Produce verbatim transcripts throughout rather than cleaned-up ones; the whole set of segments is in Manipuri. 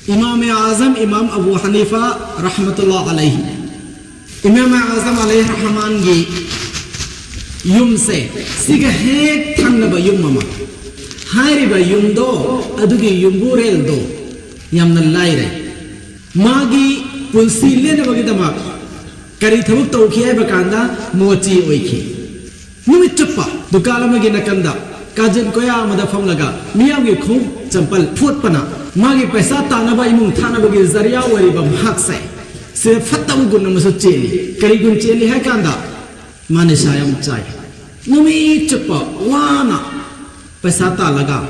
ꯏꯃꯥꯝ ꯑꯥꯖꯝ ꯏꯃꯥꯝ ꯑꯕꯨ ꯍꯅꯤꯐꯥ ꯔꯍꯃꯇꯨꯜꯂꯥ ꯑꯂꯩꯍꯤ, ꯏꯃꯥꯝ ꯑꯥꯖꯝ ꯑꯂꯩꯍꯤ ꯔꯍꯃꯥꯟꯒꯤ ꯌꯨꯝꯁꯦ ꯁꯤꯒ ꯍꯦꯛ ꯊꯪꯅꯕ ꯌꯨꯝ ꯑꯃ꯫ ꯍꯥꯏꯔꯤꯕ ꯌꯨꯝꯗꯣ, ꯑꯗꯨꯒꯤ ꯌꯨꯝꯕꯨꯔꯦꯜꯗꯣ ꯌꯥꯝꯅ ꯂꯥꯏꯔꯩ꯫ ꯃꯥꯒꯤ ꯄꯨꯟꯁꯤ ꯂꯦꯟꯅꯕꯒꯤꯗꯃꯛ ꯀꯔꯤ ꯊꯕꯛ ꯇꯧꯈꯤ ꯍꯥꯏꯕ ꯀꯥꯟꯗ, ꯃꯣꯆꯤ ꯑꯣꯏꯈꯤ꯫ ꯅꯨꯃꯤꯠ ꯆꯨꯞꯄ ꯗꯨꯀꯥꯟ ꯑꯃꯒꯤ ꯅꯥꯀꯟꯗ ꯀꯥꯖꯤꯟ ꯀꯣꯌꯥ ꯑꯃꯗ ꯐꯝꯂꯒ ꯃꯤꯌꯥꯝꯒꯤ ꯈꯣꯡꯎꯞ ꯆꯝꯄꯜ ꯐꯣꯠꯄꯅ, ꯃꯥꯒꯤ ꯄꯩꯁꯥ ꯇꯥꯅꯕ ꯏꯃꯨꯡ ꯊꯥꯅꯕꯒꯤ ꯖꯔꯤꯌꯥ ꯑꯣꯏꯔꯤꯕ ꯃꯍꯥꯛꯁꯦ ꯁꯤꯗ ꯐꯠꯇꯕ ꯒꯨꯟ ꯑꯃꯁꯨ ꯆꯦꯜꯂꯤ꯫ ꯀꯔꯤ ꯒꯨꯟ ꯆꯦꯜꯂꯤ ꯍꯥꯏ ꯀꯥꯟꯗ, ꯃꯥ ꯅꯤꯁꯥ ꯌꯥꯝ ꯆꯥꯏ꯫ ꯅꯨꯃꯤꯠ ꯆꯨꯞꯄ ꯋꯥꯅ ꯄꯩꯁꯥ ꯇꯥꯜꯂꯒ,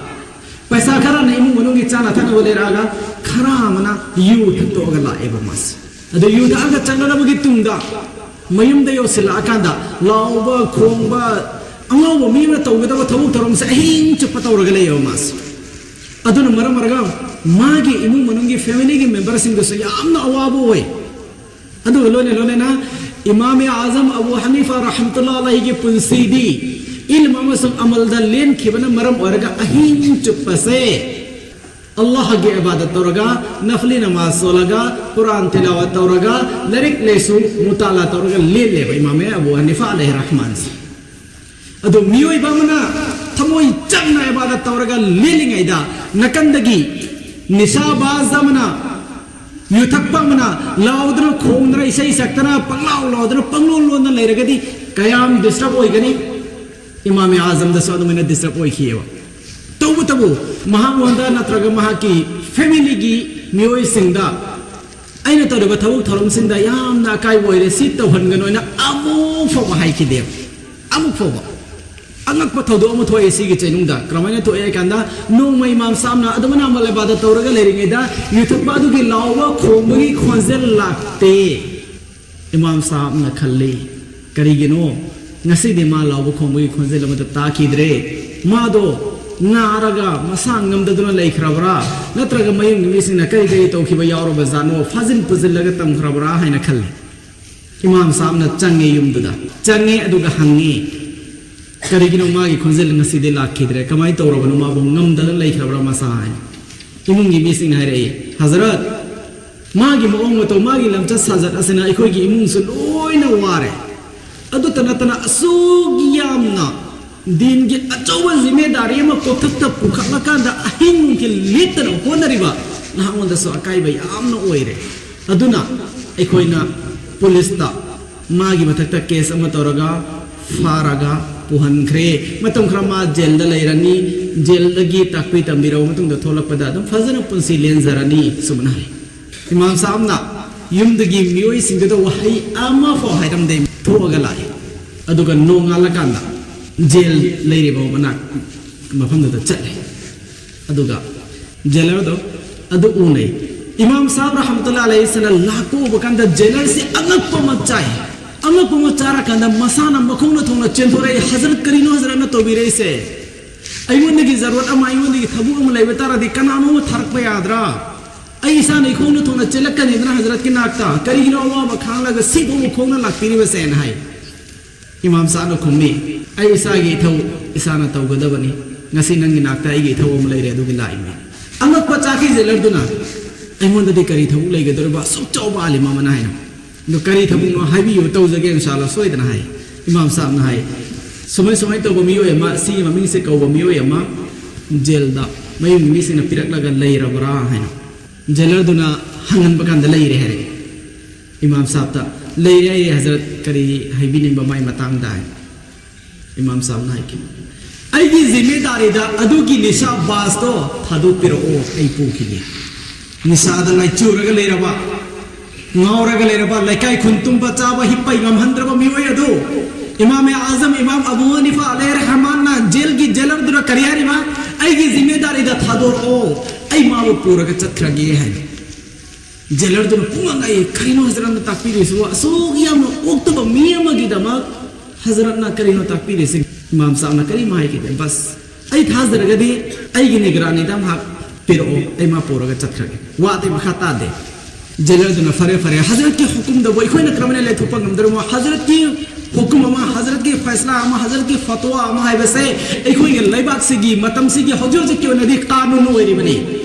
ꯄꯩꯁꯥ ꯈꯔꯅ ꯏꯃꯨꯡ ꯃꯅꯨꯡꯒꯤ ꯆꯥꯅ ꯊꯛꯅꯕ ꯂꯩꯔꯛꯑꯒ, ꯈꯔ ꯑꯃꯅ ꯌꯨ ꯊꯛꯇꯣꯛꯑꯒ ꯂꯥꯛꯑꯦꯕ ꯃꯥꯁꯦ꯫ ꯑꯗꯨ ꯌꯨ ꯊꯛꯑꯒ ꯆꯪꯅꯅꯕꯒꯤ ꯇꯨꯡꯗ ꯃꯌꯨꯝꯗ ꯌꯧꯁꯤꯜꯂꯛꯑꯀꯥꯟꯗ ꯂꯥꯎꯕ, ꯈꯣꯡꯕ, ꯑꯉꯥꯎꯕ ꯃꯤ ꯑꯃꯅ ꯇꯧꯒꯗꯕ ꯊꯕꯛ ꯊꯧꯔꯝꯁꯦ ꯑꯍꯤꯡ ꯆꯨꯞꯄ ꯇꯧꯔꯒ ꯂꯩꯌꯦꯕ ꯃꯥꯁꯦ꯫ ꯑꯗꯨꯅ ꯃꯔꯝ ꯑꯣꯏꯔꯒ ꯃꯥꯒꯤ ꯏꯃꯨꯡ ꯃꯅꯨꯡꯒꯤ ꯐꯦꯃꯤꯂꯤꯒꯤ ꯃꯦꯝꯕꯔꯁꯤꯡꯗꯁꯨ ꯌꯥꯝꯅ ꯑꯋꯥꯕ ꯑꯣꯏ꯫ ꯑꯗꯨꯒ ꯂꯣꯏꯅ ꯂꯣꯏꯅꯅ ꯏꯃꯥꯝ ꯑꯥꯖꯝ ꯑꯕꯨ ꯍꯅꯤꯐꯥ ꯔꯍꯃꯇꯨꯜꯂꯥ ꯑꯂꯩꯍꯤꯒꯤ ꯄꯨꯟꯁꯤꯗꯤ ꯏꯜꯝ ꯑꯃꯁꯨꯡ ꯑꯃꯜꯗ ꯂꯦꯟꯈꯤꯕꯅ ꯃꯔꯝ ꯑꯣꯏꯔꯒ ꯑꯍꯤꯡ ꯆꯨꯞꯄꯁꯦ ꯑꯜꯂꯥꯍꯒꯤ ꯏꯕꯥꯗꯠ ꯇꯧꯔꯒ, ꯅꯐꯂꯤ ꯅꯃꯥꯖ ꯁꯣꯜꯂꯒ, ꯀꯨꯔꯥꯟ ꯇꯤꯂꯥꯋꯥ ꯇꯧꯔꯒ, ꯂꯥꯏꯔꯤꯛ ꯂꯥꯏꯁꯨ ꯃꯨꯇꯥꯂꯥ ꯇꯧꯔꯒ ꯂꯦꯜꯂꯦꯕ ꯏꯃꯥꯝ ꯑꯕꯨ ꯍꯅꯤꯐꯥ ꯑꯂꯩꯍꯤ ꯔꯍꯃꯥꯟꯁꯦ꯫ ꯑꯗꯣ ꯃꯤꯑꯣꯏꯕ ꯑꯃꯅ ꯊꯃꯣꯏ ꯆꯪꯅ ꯏꯕꯥꯗꯠ ꯇꯧꯔꯒ ꯂꯦꯜꯂꯤꯉꯩꯗ, ꯅꯥꯀꯟꯗꯒꯤ ꯅꯤꯁꯥꯕꯥꯖ ꯑꯃꯅ, ꯌꯨꯊꯛꯄ ꯑꯃꯅ ꯂꯥꯎꯗꯅ, ꯈꯣꯡꯗꯅ, ꯏꯁꯩ ꯁꯛꯇꯅ, ꯄꯪꯂꯥꯎ ꯂꯥꯎꯗꯅ, ꯄꯪꯂꯣꯟ ꯂꯣꯟꯅ ꯂꯩꯔꯒꯗꯤ ꯀꯌꯥꯝ ꯗꯤꯁꯇꯔꯕ ꯑꯣꯏꯒꯅꯤ? ꯏꯃꯥꯝ ꯑꯥꯖꯝꯗꯁꯨ ꯑꯗꯨꯃꯥꯏꯅ ꯗꯤꯁꯇꯔꯕ ꯑꯣꯏꯈꯤꯑꯕ꯫ ꯇꯧꯕꯇꯕꯨ ꯃꯍꯥꯛꯉꯣꯟꯗ ꯅꯠꯇ꯭ꯔꯒ ꯃꯍꯥꯛꯀꯤ ꯐꯦꯃꯤꯂꯤꯒꯤ ꯃꯤꯑꯣꯏꯁꯤꯡꯗ, "ꯑꯩꯅ ꯇꯧꯔꯤꯕ ꯊꯕꯛ ꯊꯧꯔꯝꯁꯤꯡꯗ ꯌꯥꯝꯅ ꯑꯀꯥꯏꯕ ꯑꯣꯏꯔꯦ, ꯁꯤ ꯇꯧꯍꯟꯒꯅꯨ" ꯍꯥꯏꯅ ꯑꯃꯨꯛ ꯐꯥꯎꯕ ꯍꯥꯏꯈꯤꯗꯦꯕ꯫ ꯑꯃꯨꯛ ꯐꯥꯎꯕ꯫ ꯑꯉꯛꯄ ꯊꯧꯗꯣꯛ ꯑꯃ ꯊꯣꯛꯑꯦ ꯁꯤꯒꯤ ꯆꯩꯅꯨꯡꯗ꯫ ꯀꯔꯝꯍꯥꯏꯅ ꯊꯣꯛꯑꯦ ꯍꯥꯏ ꯀꯥꯟꯗ, ꯅꯣꯡꯃ ꯏꯃꯥꯝ ꯁꯥꯍꯕꯅ ꯑꯗꯨꯃꯥꯏꯅ ꯑꯃꯜ ꯏꯕꯥꯗꯠ ꯇꯧꯔꯒ ꯂꯩꯔꯤꯉꯩꯗ, ꯌꯨꯊꯛꯄ ꯑꯗꯨꯒꯤ ꯂꯥꯎꯕ ꯈꯣꯡꯕꯒꯤ ꯈꯣꯟꯖꯦꯜ ꯂꯥꯛꯇꯦ꯫ ꯏꯃꯥꯝ ꯁꯥꯍꯕꯅ ꯈꯜꯂꯤ, "ꯀꯔꯤꯒꯤꯅꯣ? ꯉꯁꯤꯗꯤ ꯃꯥ ꯂꯥꯎꯕ ꯈꯣꯡꯕꯒꯤ ꯈꯣꯟꯖꯦꯜ ꯑꯃꯠꯇ ꯇꯥꯈꯤꯗ꯭ꯔꯦ꯫ ꯃꯥꯗꯣ ꯅꯥꯔꯒ ꯃꯁꯥ ꯉꯝꯗꯗꯨꯅ ꯂꯩꯈ꯭ꯔꯕ꯭ꯔꯥ? ꯅꯠꯇ꯭ꯔꯒ ꯃꯌꯨꯝꯒꯤ ꯃꯤꯁꯤꯡꯅ ꯀꯔꯤ ꯀꯔꯤ ꯇꯧꯈꯤꯕ ꯌꯥꯎꯔꯕ ꯖꯥꯠꯅꯣ? ꯐꯥꯖꯤꯟ ꯄꯨꯖꯤꯜꯂꯒ ꯊꯝꯈ꯭ꯔꯕ꯭ꯔꯥ?" ꯍꯥꯏꯅ ꯈꯜꯂꯤ꯫ ꯏꯃꯥꯝ ꯁꯥꯍꯕꯅ ꯆꯪꯉꯦ ꯌꯨꯝꯗꯨꯗ꯫ ꯆꯪꯉꯦ ꯑꯗꯨꯒ ꯍꯪꯉꯦ, "ꯀꯔꯤꯒꯤꯅꯣ ꯃꯥꯒꯤ ꯈꯣꯟꯖꯦꯜ ꯉꯁꯤꯗꯤ ꯂꯥꯛꯈꯤꯗ꯭ꯔꯦ? ꯀꯃꯥꯏꯅ ꯇꯧꯔꯕꯅꯣ? ꯃꯥꯕꯨ ꯉꯝꯗꯅ ꯂꯩꯈ꯭ꯔꯕ꯭ꯔꯥ ꯃꯁꯥ?" ꯍꯥꯏꯅ꯫ ꯏꯃꯨꯡꯒꯤ ꯃꯤꯁꯤꯡꯅ ꯍꯥꯏꯔꯛꯏ, "ꯍꯖꯔꯠ, ꯃꯥꯒꯤ ꯃꯑꯣꯡ ꯃꯇꯧ, ꯃꯥꯒꯤ ꯂꯝꯆꯠ ꯁꯥꯖꯠ ꯑꯁꯤꯅ ꯑꯩꯈꯣꯏꯒꯤ ꯏꯃꯨꯡꯁꯨ ꯂꯣꯏꯅ ꯋꯥꯔꯦ꯫ ꯑꯗꯨꯇ ꯅꯠꯇꯅ ꯑꯁꯨꯛ ꯌꯥꯝꯅ ꯗꯤꯟꯒꯤ ꯑꯆꯧꯕ ꯖꯤꯝꯃꯦꯗꯥꯔꯤ ꯑꯃ ꯀꯣꯛꯊꯛꯇ ꯄꯨꯈꯠꯂꯀꯥꯟꯗ ꯑꯍꯤꯡ ꯅꯨꯡꯊꯤꯜ ꯂꯦꯞꯇꯅ ꯍꯣꯠꯅꯔꯤꯕ ꯅꯍꯥꯛꯉꯣꯟꯗꯁꯨ ꯑꯀꯥꯏꯕ ꯌꯥꯝꯅ ꯑꯣꯏꯔꯦ꯫ ꯑꯗꯨꯅ ꯑꯩꯈꯣꯏꯅ ꯄꯨꯂꯤꯁꯇ ꯃꯥꯒꯤ ꯃꯊꯛꯇ ꯀꯦꯁ ꯑꯃ ꯇꯧꯔꯒ ꯐꯥꯔꯒ ꯄꯨꯍꯟꯈ꯭ꯔꯦ꯫ ꯃꯇꯝ ꯈꯔ ꯃꯥ ꯖꯦꯜꯗ ꯂꯩꯔꯅꯤ꯫ ꯖꯦꯜꯗꯒꯤ ꯇꯥꯛꯄꯤ ꯇꯝꯕꯤꯔꯕ ꯃꯇꯨꯡꯗ ꯊꯣꯛꯂꯛꯄꯗ ꯑꯗꯨꯝ ꯐꯖꯅ ꯄꯨꯟꯁꯤ ꯂꯦꯟꯖꯔꯅꯤ," ꯁꯨꯃꯥꯏꯅ ꯍꯥꯏ꯫ ꯏꯃꯥꯝ ꯁꯥꯍꯕꯅ ꯌꯨꯝꯗꯒꯤ ꯃꯤꯑꯣꯏꯁꯤꯡꯗꯨꯗ ꯋꯥꯍꯩ ꯑꯃꯐꯥꯎ ꯍꯥꯏꯔꯝꯗꯦ, ꯊꯣꯛꯑꯒ ꯂꯥꯛꯏ꯫ ꯑꯗꯨꯒ ꯅꯣꯡꯉꯥꯜꯂꯀꯥꯟꯗ ꯖꯦꯜ ꯂꯩꯔꯤꯕ ꯃꯅꯥꯛ ꯃꯐꯝꯗꯨꯗ ꯆꯠꯂꯦ꯫ ꯑꯗꯨꯒ ꯖꯦꯂꯔꯗꯣ ꯑꯗꯨ ꯎꯅꯩ꯫ ꯏꯃꯥꯝ ꯁꯥꯍꯕ ꯔꯍꯃꯇꯨꯜꯂꯥꯍꯤ ꯑꯂꯩꯍꯤꯁꯤꯅ ꯂꯥꯛꯄ ꯎꯕ ꯀꯥꯟꯗ ꯖꯦꯂꯔꯁꯤ ꯑꯉꯛꯄ ꯑꯃ ꯆꯥꯏ꯫ ꯑꯉꯛꯄ ꯑꯃ ꯆꯥꯔꯀꯥꯟꯗ ꯃꯁꯥꯅ ꯃꯈꯣꯡꯅ ꯊꯣꯡꯅ ꯆꯦꯟꯊꯣꯔꯛꯏ, "ꯍꯖꯔꯠ, ꯀꯔꯤꯅꯣ ꯍꯖꯔꯠꯅ ꯇꯧꯕꯤꯔꯛꯏꯁꯦ? ꯑꯩꯉꯣꯟꯗꯒꯤ ꯖꯔꯨꯔꯠ ꯑꯃ, ꯑꯩꯉꯣꯟꯗꯒꯤ ꯊꯕꯛ ꯑꯃ ꯂꯩꯕ ꯇꯥꯔꯗꯤ ꯀꯅꯥꯅꯣ ꯑꯃ ꯊꯥꯔꯛꯄ ꯌꯥꯗ꯭ꯔꯥ? ꯑꯩ ꯏꯁꯥꯅ ꯏꯈꯣꯡꯅ ꯊꯣꯡꯅ ꯆꯦꯜꯂꯛꯀꯅꯤꯗꯅ ꯍꯖꯔꯠꯀꯤ ꯅꯥꯛꯇ, ꯀꯔꯤꯒꯤꯅꯣ ꯑꯋꯥꯕ ꯈꯥꯡꯂꯒ ꯁꯤꯐꯥꯎꯕ ꯈꯣꯡꯅ ꯂꯥꯛꯄꯤꯔꯤꯕꯁꯦꯅ?" ꯍꯥꯏ꯫ ꯏꯃꯥꯝ ꯁꯥꯍꯕꯅ ꯈꯨꯝꯃꯤ, "ꯑꯩ ꯏꯁꯥꯒꯤ ꯏꯊꯧ ꯏꯁꯥꯅ ꯇꯧꯒꯗꯕꯅꯤ꯫ ꯉꯁꯤ ꯅꯪꯒꯤ ꯅꯥꯛꯇ ꯑꯩꯒꯤ ꯏꯊꯧ ꯑꯃ ꯂꯩꯔꯦ, ꯑꯗꯨꯒꯤ ꯂꯥꯛꯏꯅꯤ꯫" ꯑꯉꯛꯄ ꯆꯥꯈꯤ ꯖꯦꯂꯔꯗꯨꯅ, "ꯑꯩꯉꯣꯟꯗꯗꯤ ꯀꯔꯤ ꯊꯕꯛ ꯂꯩꯒꯗꯧꯔꯤꯕ, ꯑꯁꯨꯛ ꯆꯥꯎꯕ ꯑꯥꯂꯤꯝ ꯑꯃꯅ?" ꯍꯥꯏꯅ꯫ "ꯑꯗꯨ ꯀꯔꯤ ꯊꯕꯛꯅꯣ ꯍꯥꯏꯕꯤꯌꯨ, ꯇꯧꯖꯒꯦ ꯏꯟꯁꯥꯜꯂꯥ ꯁꯣꯏꯗꯅ," ꯍꯥꯏ꯫ ꯏꯃꯥꯝ ꯁꯥꯍꯕꯅ ꯍꯥꯏ, "ꯁꯨꯃꯥꯏ ꯁꯨꯃꯥꯏꯅ ꯇꯧꯕ ꯃꯤꯑꯣꯏ ꯑꯃ, ꯁꯤꯒꯤ ꯃꯃꯤꯡꯁꯦ ꯀꯧꯕ ꯃꯤꯑꯣꯏ ꯑꯃ ꯖꯦꯜꯗ ꯃꯌꯨꯝꯒꯤ ꯃꯤꯁꯤꯡꯅ ꯄꯤꯔꯛꯂꯒ ꯂꯩꯔꯕ꯭ꯔꯥ?" ꯍꯥꯏꯅ꯫ ꯖꯦꯂꯔꯗꯨꯅ ꯍꯪꯍꯟꯕ ꯀꯥꯟꯗ ꯂꯩꯔꯦ ꯍꯥꯏꯔꯛꯑꯦ꯫ ꯏꯃꯥꯝ ꯁꯥꯍꯕꯇ, "ꯂꯩꯔꯦ ꯑꯩ ꯍꯖꯔꯠ, ꯀꯔꯤ ꯍꯥꯏꯕꯤꯅꯤꯡꯕ ꯃꯥꯏ ꯃꯇꯥꯡꯗ?" ꯍꯥꯏ꯫ ꯏꯃꯥꯝ ꯁꯥꯍꯕꯅ ꯍꯥꯏꯈꯤ, "ꯑꯩꯒꯤ ꯖꯤꯝꯃꯦꯗꯥꯔꯤꯗ ꯑꯗꯨꯒꯤ ꯅꯤꯁꯥ ꯕꯥꯖꯇꯣ ꯊꯥꯗꯣꯛꯄꯤꯔꯛꯑꯣ, ꯑꯩ ꯄꯨꯈꯤꯒꯦ꯫" ꯅꯤꯁꯥꯗ ꯂꯥꯏꯆꯨꯔꯒ ꯂꯩꯔꯕ, ꯉꯥꯎꯔꯒ ꯂꯩꯔꯕ, ꯂꯩꯀꯥꯏ ꯈꯨꯟ ꯇꯨꯝꯕ ꯆꯥꯕ ꯍꯤꯞꯄ ꯉꯝꯍꯟꯗ꯭ꯔꯕ ꯃꯤꯑꯣꯏ ꯑꯗꯨ ꯏꯃꯥꯝ ꯑꯦ ꯑꯥꯖꯝ ꯏꯃꯥꯝ ꯑꯕꯨ ꯍꯅꯤꯐꯥ ꯑꯂꯩꯍꯤ ꯔꯍꯃꯥꯟꯅ ꯖꯦꯜꯒꯤ ꯖꯦꯂꯔꯗꯨꯅ ꯀꯔꯤ ꯍꯥꯏꯔꯤꯕ? "ꯑꯩꯒꯤ ꯖꯤꯝꯃꯦꯗꯥꯔꯤꯗ ꯊꯥꯗꯣꯔꯛꯑꯣ, ꯑꯩ ꯃꯥꯕꯨ ꯄꯨꯔꯒ ꯆꯠꯈ꯭ꯔꯒꯦ" ꯍꯥꯏꯅ꯫ ꯖꯦꯂꯔꯗꯨꯅ ꯄꯨꯡꯉꯛ ꯉꯛꯏ, "ꯀꯔꯤꯅꯣ ꯍꯖꯔꯠꯅ ꯇꯥꯛꯄꯤꯔꯤꯁꯤꯕꯨ? ꯑꯁꯨꯛ ꯌꯥꯝꯅ ꯑꯣꯛꯇꯕ ꯃꯤ ꯑꯃꯒꯤꯗꯃꯛ ꯍꯖꯔꯠꯅ ꯀꯔꯤꯅꯣ ꯇꯥꯛꯄꯤꯔꯤꯁꯤ?" ꯏꯃꯥꯝ ꯁꯥꯍꯕꯅ ꯀꯔꯤꯝ ꯍꯥꯏꯈꯤꯗꯦ꯫ "ꯕꯁ, ꯑꯩ ꯊꯥꯖꯔꯒꯗꯤ ꯑꯩꯒꯤ ꯅꯤꯒꯔꯥꯅꯤꯗ ꯑꯃꯍꯥꯛ ꯄꯤꯔꯛꯑꯣ, ꯑꯩ ꯃꯥ ꯄꯨꯔꯒ ꯆꯠꯈ꯭ꯔꯒꯦ꯫" ꯋꯥ ꯑꯇꯩ ꯃꯈꯥ ꯇꯥꯗꯦ꯫ ꯖꯦꯂꯔꯗꯨꯅ, "ꯐꯔꯦ, ꯐꯔꯦ, ꯍꯖꯔꯠꯀꯤ ꯍꯨꯀꯨꯝꯗꯕꯨ ꯑꯩꯈꯣꯏꯅ ꯀꯔꯝꯍꯥꯏꯅ ꯂꯩꯊꯣꯛꯄ ꯉꯝꯗꯣꯔꯤꯃꯣ? ꯍꯖꯔꯠꯀꯤ ꯍꯨꯀꯨꯝ ꯑꯃ, ꯍꯖꯔꯠꯀꯤ ꯐꯩꯁꯂꯥ ꯑꯃ, ꯍꯖꯔꯠꯀꯤ ꯐꯇꯋꯥ ꯑꯃ ꯍꯥꯏꯕꯁꯦ ꯑꯩꯈꯣꯏꯒꯤ ꯂꯩꯕꯥꯛꯁꯤꯒꯤ ꯃꯇꯝꯁꯤꯒꯤ ꯍꯧꯖꯤꯛ ꯍꯧꯖꯤꯛꯀꯤ ꯑꯣꯏꯅꯗꯤ ꯀꯥꯅꯨꯟ ꯑꯣꯏꯔꯤꯕꯅꯤ꯫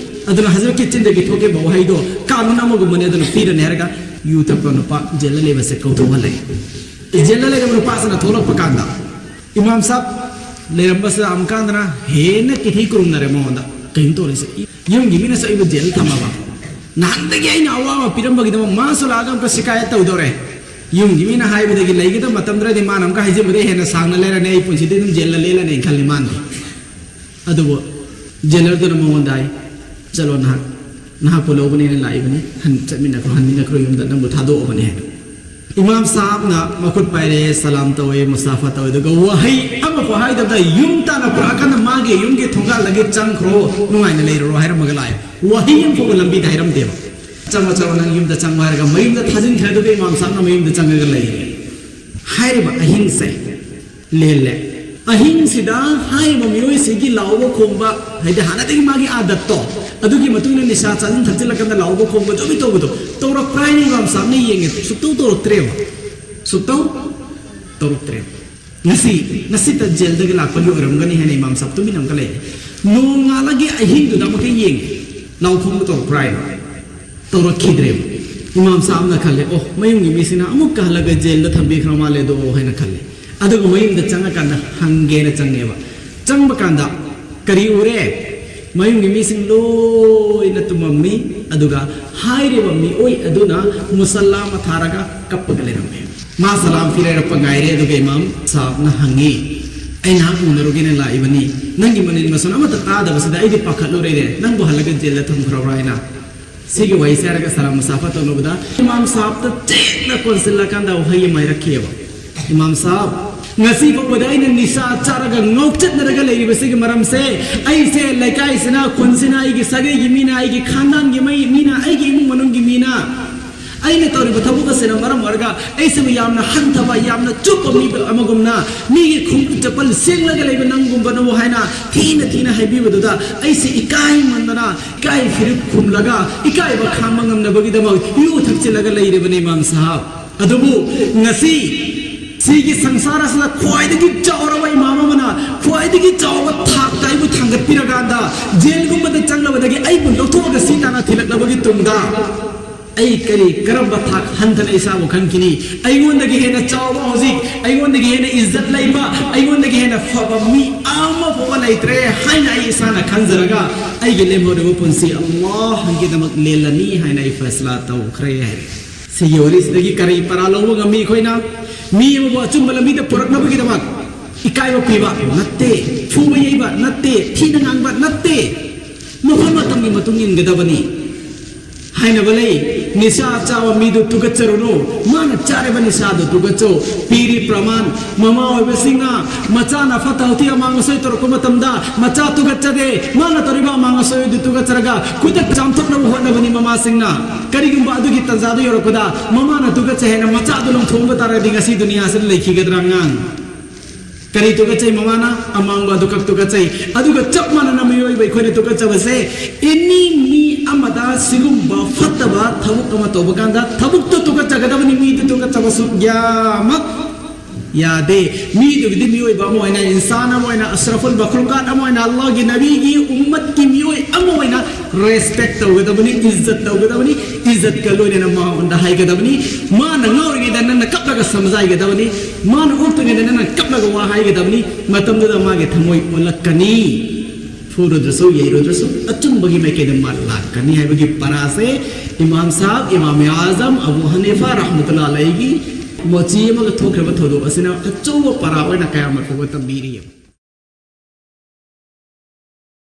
ꯑꯗꯨꯅ ꯍꯖꯔꯠꯀꯤ ꯆꯤꯟꯗꯒꯤ ꯊꯣꯛꯈꯤꯕ ꯋꯥꯍꯩꯗꯣ ꯀꯥꯅꯨꯟ ꯑꯃꯒꯨꯝꯕꯅꯦ, ꯑꯗꯨꯅ ꯄꯤꯔꯅꯤ ꯍꯥꯏꯔꯒ ꯌꯨ ꯊꯛꯄ ꯅꯨꯄꯥ ꯖꯦꯜꯗ ꯂꯩꯕꯁꯦ ꯀꯧꯊꯣꯛꯍꯜꯂꯦ꯫ ꯖꯦꯜꯗ ꯂꯩꯔꯕ ꯅꯨꯄꯥꯁꯤꯅ ꯊꯣꯛꯂꯛꯄ ꯀꯥꯟꯗ ꯏꯃꯥꯝ ꯁꯥꯕ ꯂꯩꯔꯝꯕꯁꯤꯗ ꯑꯃꯨꯛꯀꯥꯟꯗꯅ ꯍꯦꯟꯅ ꯀꯤꯊꯤ ꯈꯨꯔꯨꯝꯅꯔꯦ ꯃꯉꯣꯟꯗ꯫ "ꯀꯩꯅꯣ ꯇꯧꯔꯤꯁꯦ? ꯌꯨꯝꯒꯤ ꯃꯤꯅꯁꯨ ꯑꯩꯕꯨ ꯖꯦꯜꯗ ꯊꯝꯃꯕ? ꯅꯍꯥꯟꯗꯒꯤ ꯑꯩꯅ ꯑꯋꯥꯕ ꯄꯤꯔꯝꯕꯒꯤꯗꯃꯛ ꯃꯥꯁꯨ ꯂꯥꯛꯑꯒ ꯑꯃꯨꯛꯀ ꯁꯤꯀꯥꯌꯠ ꯇꯧꯗꯧꯔꯦ꯫ ꯌꯨꯝꯒꯤ ꯃꯤꯅ ꯍꯥꯏꯕꯗꯒꯤ ꯂꯩꯒꯗꯕ ꯃꯇꯝꯗꯨꯗꯗꯤ ꯃꯥꯅ ꯑꯃꯨꯛꯀ ꯍꯥꯏꯖꯤꯟꯕꯗꯒꯤ ꯍꯦꯟꯅ ꯁꯥꯡꯅ ꯂꯩꯔꯅꯤ, ꯑꯩ ꯄꯨꯟꯁꯤꯗꯤ ꯑꯗꯨꯝ ꯖꯦꯜꯗ ꯂꯦꯜꯂꯅꯤ" ꯈꯜꯂꯤ ꯃꯥꯅꯗꯤ꯫ ꯑꯗꯨꯕꯨ ꯖꯦꯂꯔꯗꯨꯅ ꯃꯉꯣꯟꯗ ꯍꯥꯏ, "ꯆꯠꯂꯣ, ꯅꯍꯥꯛ, ꯅꯍꯥꯛꯄꯨ ꯂꯧꯕꯅꯦꯅ ꯂꯥꯛꯏꯕꯅꯤ, ꯍꯟ-, ꯆꯠꯃꯤꯟꯅꯈ꯭ꯔꯣ, ꯍꯟꯃꯤꯟꯅꯈ꯭ꯔꯣ ꯌꯨꯝꯗ, ꯅꯪꯕꯨ ꯊꯥꯗꯣꯛꯑꯕꯅꯦ" ꯍꯥꯏꯅ꯫ ꯏꯃꯥꯝ ꯁꯥꯍꯕꯅ ꯃꯈꯨꯠ ꯄꯥꯏꯔꯦ, ꯁꯂꯥꯝ ꯇꯧꯋꯦ, ꯃꯨꯁꯥꯐꯥ ꯇꯧꯋꯦ, ꯑꯗꯨꯒ ꯋꯥꯍꯩ ꯑꯃꯐꯥꯎ ꯍꯥꯏꯗꯕꯗ ꯌꯨꯝ ꯇꯥꯟꯅ ꯄꯨꯔꯛꯑꯀꯥꯟꯗ ꯃꯥꯒꯤ ꯌꯨꯝꯒꯤ ꯊꯣꯡꯒꯥꯜꯗꯒꯤ "ꯆꯪꯈ꯭ꯔꯣ, ꯅꯨꯡꯉꯥꯏꯅ ꯂꯩꯔꯨꯔꯣ" ꯍꯥꯏꯔꯝꯃꯒ ꯂꯥꯛꯑꯦ꯫ ꯋꯥꯍꯩ ꯑꯃꯐꯥꯎꯕ ꯂꯝꯕꯤꯗ ꯍꯥꯏꯔꯝꯗꯦꯕ꯫ "ꯆꯪꯉꯣ, ꯆꯪꯉꯣ, ꯅꯪ ꯌꯨꯝꯗ ꯆꯪꯉꯣ" ꯍꯥꯏꯔꯒ ꯃꯌꯨꯝꯗ ꯊꯥꯖꯤꯟꯈ꯭ꯔꯦ꯫ ꯑꯗꯨꯒ ꯏꯃꯥꯝ ꯁꯥꯍꯕꯅ ꯃꯌꯨꯝꯗ ꯆꯪꯉꯒ ꯂꯩꯔꯦ꯫ ꯍꯥꯏꯔꯤꯕ ꯑꯍꯤꯡꯁꯦ ꯂꯦꯜꯂꯦ꯫ ꯑꯍꯤꯡꯁꯤꯗ ꯍꯥꯏꯔꯤꯕ ꯃꯤꯑꯣꯏꯁꯤꯒꯤ ꯂꯥꯎꯕ ꯈꯣꯡꯕ, ꯍꯥꯏꯗꯤ ꯍꯥꯟꯅꯗꯒꯤ ꯃꯥꯒꯤ ꯑꯥꯗꯠꯇꯣ, ꯑꯗꯨꯒꯤ ꯃꯇꯨꯡ ꯏꯟꯅ ꯅꯤꯁꯥ ꯆꯥꯁꯤꯟ ꯊꯛꯆꯤꯜꯂꯀꯥꯟꯗ ꯂꯥꯎꯕ ꯈꯣꯡꯕ, ꯖꯣꯕꯤ ꯇꯧꯕꯗꯣ ꯇꯧꯔꯛꯄ꯭ꯔꯥ ꯍꯥꯏꯅ ꯏꯃꯥꯝ ꯁꯥꯍꯕꯅ ꯌꯦꯡꯉꯦ꯫ ꯁꯨꯛꯇꯧ ꯇꯧꯔꯛꯇ꯭ꯔꯦꯕ꯫ ꯁꯨꯛꯇꯧ ꯇꯧꯔꯛꯇ꯭ꯔꯦꯕ꯫ ꯉꯁꯤ, ꯉꯁꯤꯇ ꯖꯦꯜꯗꯒꯤ ꯂꯥꯛꯄꯒꯤ ꯑꯣꯏꯔꯝꯒꯅꯤ ꯍꯥꯏꯅ ꯏꯃꯥꯝ ꯁꯥꯍꯕ ꯇꯨꯃꯤꯟꯅ ꯑꯃꯨꯛꯀ ꯂꯩꯔꯦ꯫ ꯅꯣꯡꯉꯥꯜꯂꯒꯤ ꯑꯍꯤꯡꯗꯨꯗ ꯑꯃꯨꯛꯀ ꯌꯦꯡꯉꯦ, ꯂꯥꯎ ꯈꯣꯡꯕ ꯇꯧꯔꯛꯄ꯭ꯔꯥ ꯍꯥꯏꯅ꯫ ꯇꯧꯔꯛꯈꯤꯗ꯭ꯔꯦꯕ꯫ ꯏꯃꯥꯝ ꯁꯥꯍꯕꯅ ꯈꯜꯂꯦ, "ꯑꯣ, ꯃꯌꯨꯝꯒꯤ ꯃꯤꯁꯤꯡꯅ ꯑꯃꯨꯛꯀ ꯍꯜꯂꯒ ꯖꯦꯜꯗ ꯊꯝꯕꯤꯈ꯭ꯔ ꯃꯥꯜꯂꯦ ꯑꯗꯣ" ꯍꯥꯏꯅ ꯈꯜꯂꯦ꯫ ꯑꯗꯨꯒ ꯃꯌꯨꯝꯗ ꯆꯪꯉꯀꯥꯟꯗ ꯍꯪꯒꯦꯅ ꯆꯪꯉꯦꯕ꯫ ꯆꯪꯕ ꯀꯥꯟꯗ ꯀꯔꯤ ꯎꯔꯦ? ꯃꯌꯨꯝꯒꯤ ꯃꯤꯁꯤꯡ ꯂꯣꯏꯅ ꯇꯨꯝꯃꯝꯃꯤ, ꯑꯗꯨꯒ ꯍꯥꯏꯔꯤꯕ ꯃꯤꯑꯣꯏ ꯑꯗꯨꯅ ꯃꯨꯁꯜꯂꯥ ꯑꯃ ꯊꯥꯔꯒ ꯀꯞꯄꯒ ꯂꯩꯔꯝꯃꯦ꯫ ꯃꯥ ꯁꯂꯥꯝ ꯐꯤꯔꯥꯏꯔꯛꯄ ꯉꯥꯏꯔꯦ, ꯑꯗꯨꯒ ꯏꯃꯥꯝ ꯁꯥꯍꯕꯅ ꯍꯪꯉꯤ, "ꯑꯩ ꯅꯍꯥꯛ ꯎꯅꯔꯨꯒꯦꯅ ꯂꯥꯛꯏꯕꯅꯤ, ꯅꯪꯒꯤ ꯃꯅꯤꯟ ꯃꯁꯣꯟ ꯑꯃꯠꯇ ꯇꯥꯗꯕꯁꯤꯗ ꯑꯩꯗꯤ ꯄꯥꯈꯠꯂꯨꯔꯦꯅꯦ, ꯅꯪꯕꯨ ꯍꯜꯂꯒ ꯖꯦꯜꯗ ꯊꯝꯈ꯭ꯔꯕ꯭ꯔꯥ?" ꯍꯥꯏꯅ꯫ ꯁꯤꯒꯤ ꯋꯥꯍꯩꯁꯦ ꯍꯥꯏꯔꯒ ꯁꯂꯥꯝ ꯃꯨꯁꯥꯐꯥ ꯇꯧꯅꯕꯗ ꯏꯃꯥꯝ ꯁꯥꯍꯕꯇ ꯆꯦꯠꯅ ꯀꯣꯟꯁꯤꯜꯂꯀꯥꯟꯗ ꯋꯥꯍꯩ ꯑꯃ ꯍꯥꯏꯔꯛꯈꯤꯑꯕ, "ꯏꯃꯥꯝ ꯁꯥꯍꯕ, ꯉꯁꯤ ꯐꯥꯎꯕꯗ ꯑꯩꯅ ꯅꯤꯁꯥ ꯆꯥꯔꯒ ꯉꯥꯎꯆꯠꯅꯔꯒ ꯂꯩꯔꯤꯕꯁꯤꯒꯤ ꯃꯔꯝꯁꯦ, ꯑꯩꯁꯦ ꯂꯩꯀꯥꯏꯁꯤꯅ, ꯈꯨꯟꯁꯤꯅ, ꯑꯩꯒꯤ ꯁꯥꯒꯩꯒꯤ ꯃꯤꯅ, ꯑꯩꯒꯤ ꯈꯥꯟꯗꯥꯟꯒꯤ ꯃꯩ-, ꯃꯤꯅ, ꯑꯩꯒꯤ ꯏꯃꯨꯡ ꯃꯅꯨꯡꯒꯤ ꯃꯤꯅ ꯑꯩꯅ ꯇꯧꯔꯤꯕ ꯊꯕꯛ ꯑꯁꯤꯅ ꯃꯔꯝ ꯑꯣꯏꯔꯒ ꯑꯩꯁꯤꯕꯨ ꯌꯥꯝꯅ ꯍꯟꯊꯕ, ꯌꯥꯝꯅ ꯆꯨꯞꯄ ꯃꯤ ꯑꯃꯒꯨꯝꯅ, ꯃꯤꯒꯤ ꯈꯣꯡꯎꯞ ꯆꯄꯜ ꯁꯦꯡꯂꯒ ꯂꯩꯕ ꯅꯪꯒꯨꯝꯕꯅꯕꯨ" ꯍꯥꯏꯅ ꯊꯤꯅ ꯊꯤꯅ ꯍꯥꯏꯕꯤꯕꯗꯨꯗ ꯑꯩꯁꯦ ꯏꯀꯥꯏꯃꯟꯗꯅ ꯏꯀꯥꯏ ꯐꯤꯔꯨꯛ ꯈꯨꯝꯂꯒ ꯏꯀꯥꯏꯕ ꯈꯥꯡꯕ ꯉꯝꯅꯕꯒꯤꯗꯃꯛ ꯌꯨ ꯊꯛꯆꯤꯜꯂꯒ ꯂꯩꯔꯤꯕꯅꯤ, ꯏꯃꯥꯝ ꯁꯥꯍꯕ꯫ ꯑꯗꯨꯕꯨ ꯉꯁꯤ ꯁꯤꯒꯤ ꯁꯪꯁꯥꯔ ꯑꯁꯤꯗ ꯈ꯭ꯋꯥꯏꯗꯒꯤ ꯆꯥꯎꯔꯕ ꯏꯃꯥꯝ ꯑꯃꯅ ꯈ꯭ꯋꯥꯏꯗꯒꯤ ꯆꯥꯎꯕ ꯊꯥꯛꯇ ꯑꯩꯕꯨ ꯊꯥꯡꯒꯠꯄꯤꯔꯀꯥꯟꯗ, ꯖꯦꯜꯒꯨꯝꯕꯗ ꯆꯪꯂꯕꯗꯒꯤ ꯑꯩꯕꯨ ꯂꯧꯊꯣꯛꯑꯒ ꯁꯤ ꯇꯥꯟꯅ ꯊꯤꯜꯂꯛꯂꯕꯒꯤ ꯇꯨꯡꯗ, ꯑꯩ ꯀꯔꯤ, ꯀꯔꯝꯕ ꯊꯥꯛ ꯍꯟꯊꯅ ꯏꯁꯥꯕꯨ ꯈꯟꯈꯤꯅꯤ? ꯑꯩꯉꯣꯟꯗꯒꯤ ꯍꯦꯟꯅ ꯆꯥꯎꯕ ꯍꯧꯖꯤꯛ, ꯑꯩꯉꯣꯟꯗꯒꯤ ꯍꯦꯟꯅ ꯏꯖꯠ ꯂꯩꯕ, ꯑꯩꯉꯣꯟꯗꯒꯤ ꯍꯦꯟꯅ ꯐꯕ ꯃꯤ ꯑꯃ ꯐꯥꯎꯕ ꯂꯩꯇ꯭ꯔꯦ ꯍꯥꯏꯅ ꯑꯩ ꯏꯁꯥꯅ ꯈꯟꯖꯔꯒ, ꯑꯩꯒꯤ ꯂꯦꯝꯍꯧꯔꯤꯕ ꯄꯨꯟꯁꯤ ꯑꯜꯂꯥꯍꯒꯤꯗꯃꯛ ꯂꯦꯜꯂꯅꯤ ꯍꯥꯏꯅ ꯑꯩ ꯐꯩꯁꯂꯥ ꯇꯧꯈ꯭ꯔꯦ ꯍꯥꯏꯔꯦ꯫ ꯁꯤꯒꯤ ꯋꯥꯔꯤꯁꯤꯗꯒꯤ ꯀꯔꯤ ꯄꯔꯥ ꯂꯧꯕ ꯉꯝꯃꯤ ꯑꯩꯈꯣꯏꯅ? ꯃꯤ ꯑꯃꯕꯨ ꯑꯆꯨꯝꯕ ꯂꯝꯕꯤꯗ ꯄꯨꯔꯛꯅꯕꯒꯤꯗꯃꯛ ꯏꯀꯥꯏꯕ ꯄꯤꯕ ꯅꯠꯇꯦ, ꯐꯨꯕ ꯌꯩꯕ ꯅꯠꯇꯦ, ꯊꯤꯅ ꯉꯥꯡꯕ ꯅꯠꯇꯦ, ꯃꯐꯝ ꯃꯇꯝꯒꯤ ꯃꯇꯨꯡ ꯏꯟꯒꯗꯕꯅꯤ ꯍꯥꯏꯅꯕ ꯂꯩ꯫ ꯅꯤꯁꯥ ꯆꯥꯕ ꯃꯤꯗꯨ ꯇꯨꯀꯠꯆꯔꯨꯅꯨ, ꯃꯥꯅ ꯆꯥꯔꯤꯕ ꯅꯤꯁꯥꯗꯨ ꯇꯨꯀꯠꯆꯧ꯫ ꯄꯤꯔꯤ ꯄ꯭ꯔꯃꯥꯟ, ꯃꯃꯥ ꯑꯣꯏꯕꯁꯤꯡꯅ ꯃꯆꯥꯅ ꯐꯠꯇ ꯍꯥꯎꯊꯤ ꯑꯃꯥꯡ ꯑꯁꯣꯏ ꯇꯧꯔꯛꯄ ꯃꯇꯝꯗ ꯃꯆꯥ ꯇꯨꯀꯠꯆꯗꯦ, ꯃꯥꯅ ꯇꯧꯔꯤꯕ ꯑꯃꯥꯡ ꯑꯁꯣꯏ ꯑꯗꯨ ꯇꯨꯀꯠꯆꯔꯒ ꯈꯨꯗꯛ ꯆꯥꯝꯊꯣꯛꯅꯕ ꯍꯣꯠꯅꯕꯅꯤ ꯃꯃꯥꯁꯤꯡꯅ꯫ ꯀꯔꯤꯒꯨꯝꯕ ꯑꯗꯨꯒꯤ ꯇꯟꯖꯥꯗꯨ ꯌꯧꯔꯛꯄꯗ ꯃꯃꯥꯅ ꯇꯨꯀꯠꯆꯩ ꯍꯥꯏꯅ ꯃꯆꯥꯗꯨ ꯂꯪꯊꯣꯛꯑꯝꯕ ꯇꯥꯔꯒꯗꯤ ꯉꯁꯤ ꯗꯨꯅꯤꯌꯥꯁꯤꯗ ꯂꯩꯈꯤꯒꯗ꯭ꯔꯥ ꯑꯉꯥꯡ? ꯀꯔꯤ ꯇꯨꯀꯠꯆꯩ ꯃꯃꯥꯅ? ꯑꯃꯥꯡꯕ ꯑꯗꯨꯈꯛ ꯇꯨꯀꯠꯆꯩ꯫ ꯑꯗꯨꯒ ꯆꯞ ꯃꯥꯟꯅꯅ ꯃꯤꯑꯣꯏꯕ ꯑꯩꯈꯣꯏꯅ ꯇꯨꯀꯠꯆꯕꯁꯦ, ꯑꯦꯅꯤ ꯃꯤ ꯑꯃꯗ ꯁꯤꯒꯨꯝꯕ ꯐꯠꯇꯕ ꯊꯕꯛ ꯑꯃ ꯇꯧꯕ ꯀꯥꯟꯗ ꯊꯕꯛꯇꯨ ꯇꯨꯀꯠꯆꯒꯗꯕꯅꯤ, ꯃꯤꯗꯨ ꯇꯨꯀꯠꯆꯕ ꯁꯨꯛꯌꯥꯃꯛ ꯌꯥꯗꯦ꯫ ꯃꯤꯗꯨꯒꯤꯗꯤ ꯃꯤꯑꯣꯏꯕ ꯑꯃ ꯑꯣꯏꯅ, ꯏꯟꯁꯥꯟ ꯑꯃ ꯑꯣꯏꯅ, ꯑꯁ꯭ꯔꯐꯨꯜ ꯃꯈꯂꯨꯀꯥꯠ ꯑꯃ ꯑꯣꯏꯅ, ꯑꯜꯂꯥꯍꯒꯤ ꯅꯕꯤꯒꯤ ꯎꯝꯃꯠꯀꯤ ꯃꯤꯑꯣꯏ ꯑꯃ ꯑꯣꯏꯅ ꯔꯦꯁꯄꯦꯛ ꯇꯧꯒꯗꯕꯅꯤ, ꯏꯖꯠ ꯇꯧꯒꯗꯕꯅꯤ, ꯏꯖꯠꯀ ꯂꯣꯏꯅꯅ ꯃꯉꯣꯟꯗ ꯍꯥꯏꯒꯗꯕꯅꯤ꯫ ꯃꯥꯅ ꯉꯥꯎꯔꯤꯉꯩꯗ ꯅꯪꯅ ꯀꯞꯂꯒ ꯁꯃꯖꯥꯏꯒꯗꯕꯅꯤ, ꯃꯥꯅ ꯑꯣꯛꯇ꯭ꯔꯤꯉꯩꯗ ꯅꯪꯅ ꯀꯞꯂꯒ ꯋꯥ ꯍꯥꯏꯒꯗꯕꯅꯤ꯫ ꯃꯇꯝꯗꯨꯗ ꯃꯥꯒꯤ ꯊꯃꯣꯏ ꯑꯣꯜꯂꯛꯀꯅꯤ꯫ ꯐꯨꯔꯨꯗ꯭ꯔꯁꯨ ꯌꯩꯔꯨꯗ꯭ꯔꯁꯨ ꯑꯆꯨꯝꯕꯒꯤ ꯃꯥꯏꯀꯩꯗ ꯃꯥ ꯂꯥꯛꯀꯅꯤ ꯍꯥꯏꯕꯒꯤ ꯄꯔꯥꯁꯦ ꯏꯃꯥꯝ ꯁꯥꯍꯕ, ꯏꯃꯥꯝ ꯑꯥꯖꯝ ꯑꯕꯨ ꯍꯅꯤꯐꯥ ꯔꯍꯃꯇꯨꯜꯂꯥꯍꯤ ꯑꯂꯩꯍꯤꯒꯤ ꯃꯆꯤ ꯑꯃꯒ ꯊꯣꯛꯈ꯭ꯔꯕ ꯊꯧꯗꯣꯛ ꯑꯁꯤꯅ ꯑꯆꯧꯕ ꯄꯔꯥ ꯑꯣꯏꯅ ꯀꯌꯥꯃꯠ ꯐꯥꯎꯕ ꯇꯝꯕꯤꯔꯤ꯫